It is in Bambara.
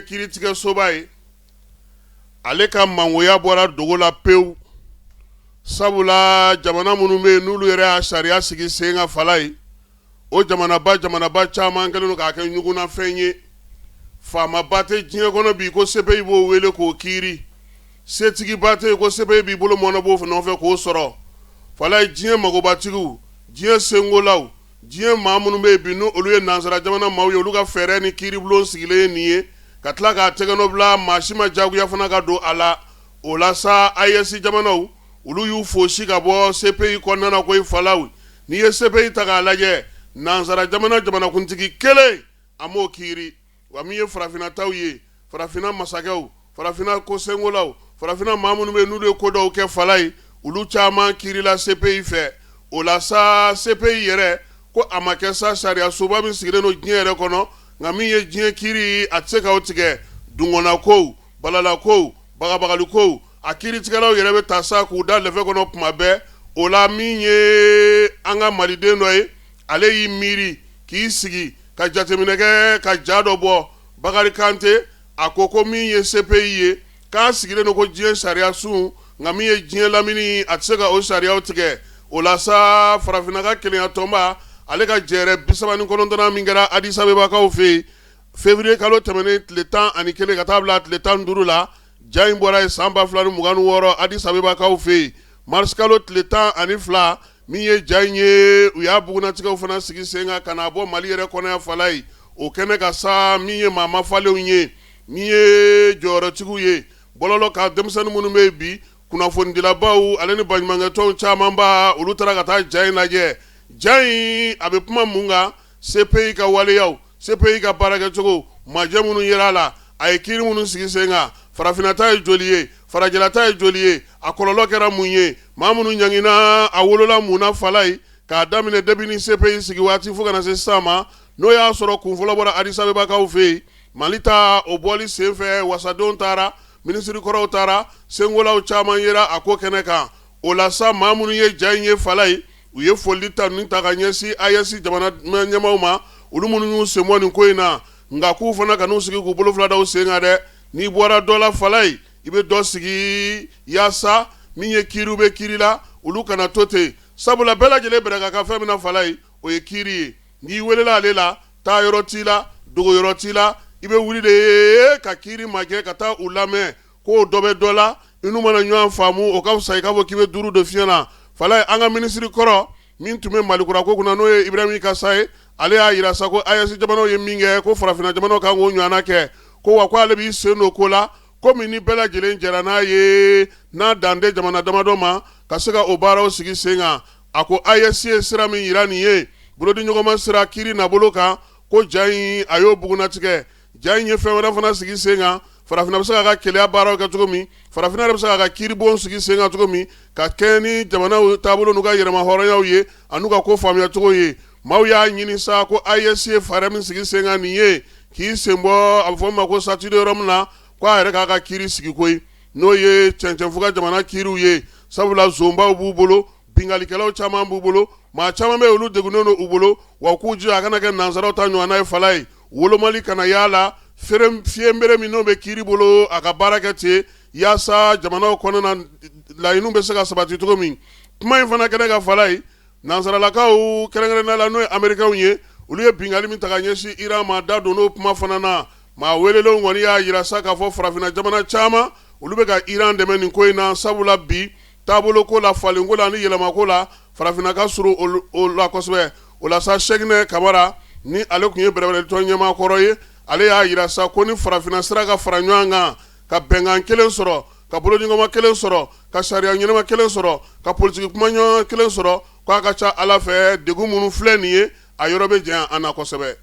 kiiritigɛsoba ye, ale ka mangoya bɔra dogo la pewu, sabula jamana minnu bɛ yen n'olu yɛrɛ y'a sariya sigi sen kan falaye, o jamanaba caman kɛlen don k'a kɛ ɲugunnafɛn ye. Faamaba tɛ diɲɛ kɔnɔ bi ko CPI b'o wele k'o kiiri, setigiba tɛ yen ko CPI b'i bolo mɔnɔbɔ o nɔfɛ k'o sɔrɔ. Falaye, diɲɛ magobatigiw, diɲɛ senkolaw, diɲɛ maa minnu bɛ yen bi n' olu ye nansara jamana maaw ye, olu ka fɛɛrɛ ni kiiribulon sigilen ye nin ye, ka tila k'a tɛgɛnɔ bila, maa si ma jagoya fana ka don a la. O la sa, AES jamanaw, olu y'u fosi ka bɔ CPI kɔnɔna na koyi. Falaye, n'i ye CPI ta k'a lajɛ, nansara jamana jamanakuntigi kelen a m'o kiiri. Wa min ye farafinna taw ye, farafinna masakɛw, farafinna ko senkolaw, farafinna maa minnu bɛ yen n'olu ye ko dɔw kɛ falaye, olu caman kiirila CPI fɛ. O la sa, CPI yɛrɛ ko a ma kɛ sa sariya soba min sigilen don diɲɛ yɛrɛ kɔnɔ, nka min ye diɲɛ kiiri, a tɛ se k'o tigɛ. Dungɔnna kow, balala kow, bagabagali kow, a kiiritigɛlaw yɛrɛ bɛ taa sa k'u da lɛfɛ kɔnɔ kuma bɛɛ. O la, min ye an ka maliden dɔ ye, ale y'i miiri k'i sigi ka jateminɛ kɛ ka ja dɔ bɔ. Bakari Kante, a ko ko min ye CPI ye, k'a sigilen don ko diɲɛ sariya sun, nka min ye diɲɛ lamini, a tɛ se ka o sariyaw tigɛ. O la sa, farafinna ka kelenya tɔnba, ale ka jɛrɛ 39nan min kɛra Addis Abebakaw fɛ yen février kalo tɛmɛnen tile 11 ka taa bila tile 15 la, ja in bɔra yen san 2026 Addis Abebakaw fɛ yen mars kalo tile 12. Min ye ja in ye, u y'a bugunnatigɛw fana sigi sen kan ka n'a bɔ Mali yɛrɛ kɔnɔ yan falaye. O kɛnɛ kan sa, min ye maa mafalenw ye, min ye jɔyɔrɔtigiw ye bɔlɔlɔ kan, denmisɛnnin minnu bɛ yen bi, kunnafonidilabaw ale ni baɲumankɛtɔnw camanba, olu taara ka taa ja in lajɛ. Ja in a bɛ kuma mun kan? CPI ka waleyaw, CPI ka baarakɛcogo, majɛ minnu yera a la, a ye kiiri minnu sigi sen kan, farafinna ta ye joli ye, farajɛla ta ye joli ye, a kɔlɔlɔ kɛra mun ye, maa minnu ɲangina, a wolola mun na falaye, k'a daminɛ depuis ni CPI sigi waati fo ka na se sisan ma. N'o y'a sɔrɔ kun fɔlɔ bɔra Addis Abebakaw fɛ yen, Mali ta o bɔli senfɛ, wasadenw taara, minisiri kɔrɔw taara, senkolaw caman yera a ko kɛnɛ kan. O la sa, maa minnu ye ja in ye falaye, u ye foli ta ni ta ka ɲɛsin AES jamana ɲɛmaaw ma, olu minnu y'u senbɔ nin ko in na, nka k'u fana kan'u sigi k'u bolo fila da u sen kan dɛ. N'i bɔra dɔ la falaye, i bɛ dɔ sigi yaasa min ye kiiriw bɛ kiiri la, olu kana to ten, sabula bɛɛ lajɛlen bɛrɛ ka kan fɛn min na falaye, o ye kiiri ye. N'i welela ale la, taa yɔrɔ t'i la, dogo yɔrɔ t'i la, i bɛ wuli de ka kiiri majɛ ka taa u lamɛn. K'o dɔ bɛ dɔ la, i n'u mana ɲɔgɔn faamu, o ka fisa i k'a fɔ k'i bɛ duuru don fiɲɛ na falaye. An ka minisiri kɔrɔ min tun bɛ Malikura ko kunna, n'o ye Ibrahim Kasa ye, ale y'a jira sa ko AES jamanaw ye min kɛ, ko farafinna jamanaw kan k'o ɲɔgɔnna kɛ, ko wa ko ale b'i sen don ko la, komi ni bɛɛ lajɛlen jɛra n'a ye, n'a dan tɛ jamana damadɔ ma, ka se ka o baaraw sigi sen kan. A ko AES ye sira min jira nin ye, bolodiɲɔgɔnma sira kiiri nabolo kan, ko ja in a y'o bugunnatigɛ. Ja in ye fɛn wɛrɛ fana sigi sen kan, farafinna bɛ se k'a ka kelenya baaraw kɛ cogo min, farafinna yɛrɛ bɛ se k'a ka kiiribon sigi sen kan cogo min, ka kɛɲɛ ni jamanaw taabolo n'u ka yɛrɛma hɔrɔnyaw ye an'u ka ko faamuyacogo ye. Maaw y'a ɲini sa ko AES ye fɛɛrɛ min sigi sen kan nin ye, k'i sen bɔ a bɛ fɔ min ma ko statut de Rome na, ko a yɛrɛ k'a ka kiiri sigi koyi, n'o ye cɛncɛnfuga jamana kiiriw ye, sabula zonbaw b'u bolo, binkalikɛlaw caman b'u bolo, maa caman bɛ olu degunnen don u bolo, wa k'u jija a kana kɛ nansaraw ta ɲɔgɔnna ye falaye, wolomali kana y'a la, fiɲɛbere min n'o bɛ kiiri bolo, a ka baara kɛ ten yaasa jamanaw kɔnɔna laɲiniw bɛ se ka sabati cogo min. Kuma in fana kɛnɛ kan falaye, nansaralakaw kɛrɛnkɛrɛnnenya la, n'o ye amerikɛnw ye, olu ye binkanni min ta ka ɲɛsin Iran ma, da don n'o kuma fana na. Maa welelenw kɔni y'a jira sa k'a fɔ farafinna jamana caman, olu bɛ ka Iran dɛmɛ nin ko in na, sabula bi taabolo ko la, falenko la ani yɛlɛmako la, farafinna ka surun o la kosɛbɛ. O la sa, Sɛkinɛ Kamara, ni ale tun ye bɛrɛbɛrɛlitɔn ɲɛmaa kɔrɔ ye, ale y'a jira sa ko ni farafinna sera ka fara ɲɔgɔn kan, ka bɛnkan kelen sɔrɔ, ka bolodiɲɔgɔnma kelen sɔrɔ, ka sariya ɲɛnama kelen sɔrɔ, ka politiki kumaɲɔgɔn kelen sɔrɔ, k'a ka ca Ala fɛ, degun minnu filɛ nin ye, a yɔrɔ bɛ janya an na kosɛbɛ.